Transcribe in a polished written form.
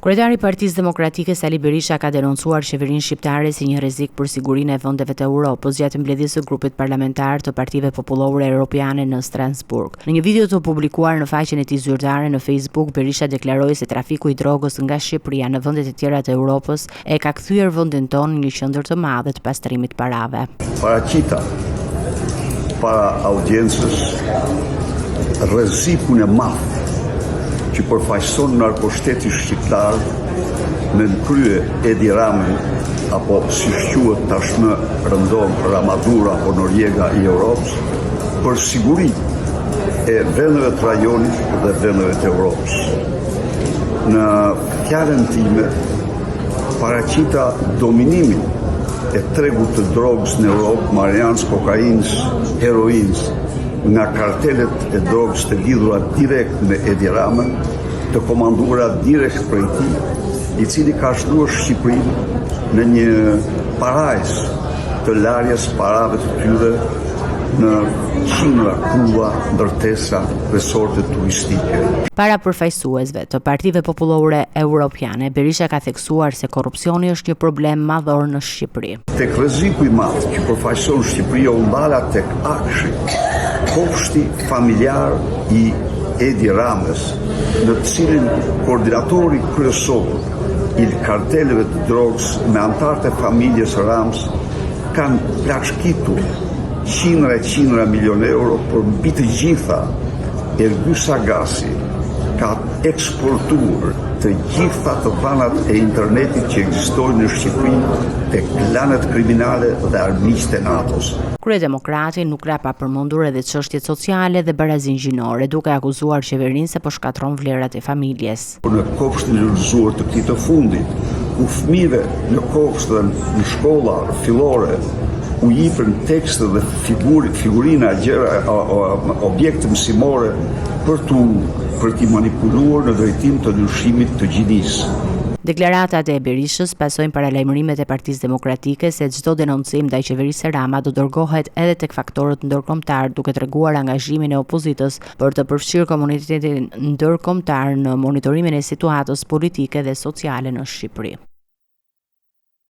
Kryetari i Partisë Demokratike Sali Berisha ka denoncuar qeverinë shqiptare si një rrezik për sigurinë e vendeve të Europës gjatë mbledhjes së grupit parlamentar të Partive Popullore Europiane në Strasburg. Në një video të publikuar në faqen e tij zyrtare në Facebook, Berisha deklaroi se trafiku i drogës nga Shqipëria në vendet e tjera të Europës e ka kthyer vendin tonë në një qendër të madhe të pastrimit të parave. Paraqita para audiencës rrezikun e madh që përfaqëson narkoshteti shqiptar me në krye Edi Ramën apo siç quhet tashmë rëndom Ramaduro apo Noriega i Europës për sigurinë e vendeve të rajonit dhe vendeve të Europës. Në fjalën time paraqita dominimin e tregut të drogës në Europë, marijuanës, kokainës, heroinës, nga kartelet e drogës të lidhura direkt me Edi Ramën, të komanduara direkt prej tij, i cili ka shndërruar Shqipërinë në një parajsë të larjes parave të tyre në qindra kulla, ndërtesa, resorte turistike. Para përfaqësuesve të Partive Popullore Europiane, Berisha ka theksuar se korrupsioni është një problem madhor në Shqipëri. Tek rreziku i madh që përfaqëson Shqipëria u ndala tek AKSHI, kopshti familjar i Edi Ramës, në të cilin koordinatori kryesor i karteleve të drogës me anëtarët e familjes Ramës kanë plaçkitur qindra e qindra milionë euro, por mbi të gjitha Ergys Agasi ka eksportuar të gjitha të dhënat e internetit që ekzistojnë në Shqipëri tek klanet kriminale dhe armiqtë e NATO-s. Kryedemokrati nuk la pa përmendur edhe çështjet sociale dhe barazinë gjinore, duke akuzuar qeverinë se po shkatërron vlerat e familjes. por në kopshtin e lulëzuar të këtij të fundit, ku fëmijëve në kopsht dhe në shkolla fillore u jipen tekste dhe figuri, figurina, gjëra, objekte mësimore për t'u për t'i manipuluar në drejtim të ndryshimit të gjinisë. Deklaratat e Berishës pasojnë paralajmërimet e Partisë Demokratike se çdo denoncim ndaj qeverisë Rama do dërgohet edhe tek faktorët ndërkombëtarë duke treguar angazhimin e opozitës për të përfshirë komunitetin ndërkombëtar në monitorimin e situatës politike dhe sociale në Shqipëri.